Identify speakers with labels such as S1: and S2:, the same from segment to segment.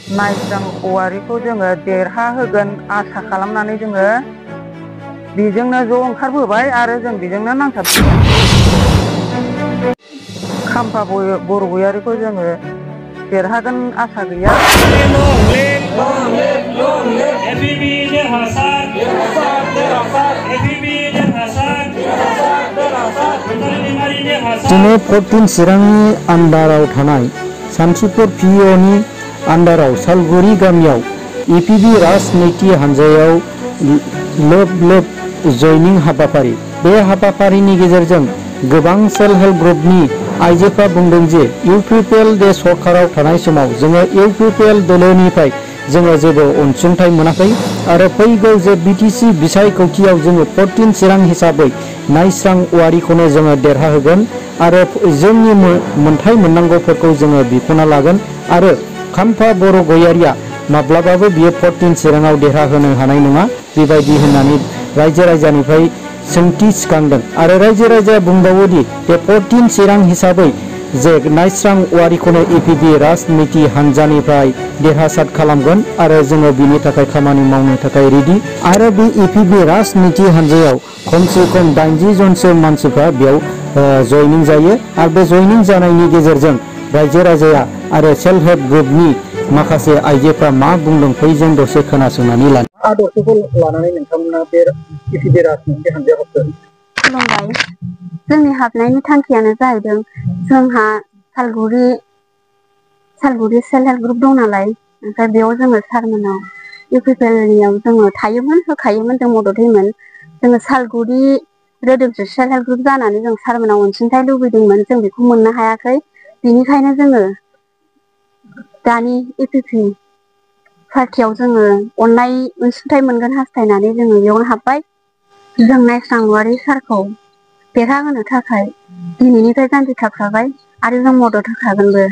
S1: नायस्रां औवारिखौ जोङो देरहाहोगोन आसा खालामनानै जोङो बेजोंनो ज' ओंखारबोबाय आरो जों बेजोंनो नांथाबसिगोन। खाम्फा बरगयारिखौ जोङो देरहागोन आसा गैया।
S2: दिनै 14 चिरांनि आन्डाराव थानाय सानथिपुर पिअनि आन्डाराव सालगुरि गामियाव इपिबि राजनिति हान्जायाव लोब जयनिं हाबाफारि। बे हाबाफारिनि गेजेरजों गोबां सेल्फ हेल्प ग्रुपनि आइजोफ्रा बुंदों जे इउपिपिएल सरकाराव थानाय समाव जोङो इउपिपिएल दोलोनिफ्राय जोङो जेबो अनसुंथाइ मोनाखै आरो फैगौ जे बिटिसि बिसायख'थियाव जोङो 14 चिरां हिसाबै नायस्रां औवारिखौनो जोङो देरहाहोगोन आरो जोंनि मोन्थाइ मोननांगौफोरखौ जोङो बिख'ना लागोन आरो खाम्फा बरगयारिया माब्लाबाबो बियो 14 चिराङाव देरहाहोनो हानाय नङा बेबायदि होननानै रायजो राजानिफ्राय सोंथि सिखांदों आरो रायजो राजाया बुंबावोदि बे 14 चिरां हिसाबै जे नायस्रां औवारिखौनो इपिबि राजनिति हान्जानिफ्राय देरहासार खालामगोन आरो जोङो बिनि थाखाय खामानि मावनो थाखाय रेडि आरो बे इपिबि राजनिति हान्जायाव खमसे खम 80 जनसो मानसिफ्रा बेयाव जयनिं जायो आरो बे जयनिं जानायनि गेजेरजों रायजो राजाया आरो सेल्फ हेल्प ग्रुपनि माखासे आइजोफ्रा मा बुंदों फैजों दसे खोनासंनानै लानो। आदर्शखौ लानानै नोंथांमोना बे इपिबि राजनिति हान्जायाव हाबदों।
S3: खुलुमबाय। जोंनि हाबनायनि थांखियानो जाहैदों जोंहा सालगुरि सेल्फ हेल्प ग्रुप दं नालाय ओमफ्राय बेयाव जोङो सारमोनाव इउपिपिएलनियाव जोङो थायोमोन होखायोमोन जों मदद होयोमोन। जोङो सालगुरि रोदोमसे सेल्फ हेल्प ग्रुप जानानै जों सारमोनाव अनसुंथाइ लुबैदोंमोन जों बेखौ मोननो हायाखै बिनिखायनो जोङो दानि इउपिपि पार्टियाव जोङो अननाय अनसुंथाइ मोनगोन हास्थायनानै जोङो बेयावनो हाबबाय। जों नायस्रां औवारि सारखौ देरहाहोनो थाखाय दिनैनिफ्राय जानजि खाफ्राबाय आरो जों मदद होखागोनबो।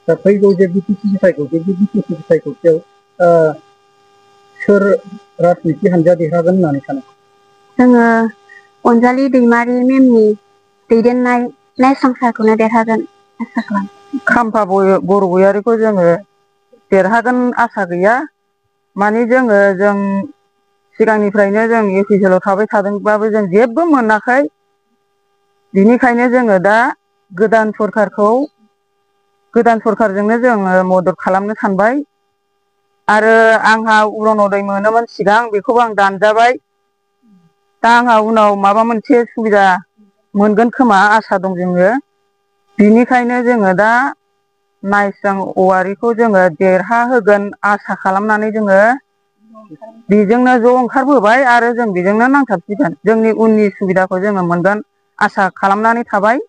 S2: दा फैगौ जे बिटिसि बिसायख'थि बे बिटिसि बिसायख'थियाव सोर राजनिति हान्जाया देरहागोन होननानै सानो?
S3: जोङो अनजालि दैमारि मेमनि दैदेननाय नायस्रां सारखौनो देरहागोन आसा खालामो।
S1: खाम्फा बरगयारिखौ जोङो देरहागोन आसा गैया। माने जों सिगांनिफ्रायनो जों इउपिपिएलआव थाबाय थादोंबाबो जों जेबो मोनाखै। बिनिखायनो जोङो दा गोदान सरखारजोंनो जोङो मदद खालामनो सानबाय आरो आंहा अरुनदय मोनोमोन सिगां बेखौबो आं दानजाबाय। दा आंहा उनाव माबा मोनसे सुबिदा मोनगोन खोमा आसा दं जोङो बिनिखायनो जोङो दा नायस्रां औवारिखौ जोङो देरहाहोगोन आसा खालामनानै जोङो बेजोंनो ज' ओंखारबोबाय आरो जों बेजोंनो नांथाबसिगोन। जोंनि उननि सुबिदाखौ जोङो मोनगोन आसा खालामनानै थाबाय।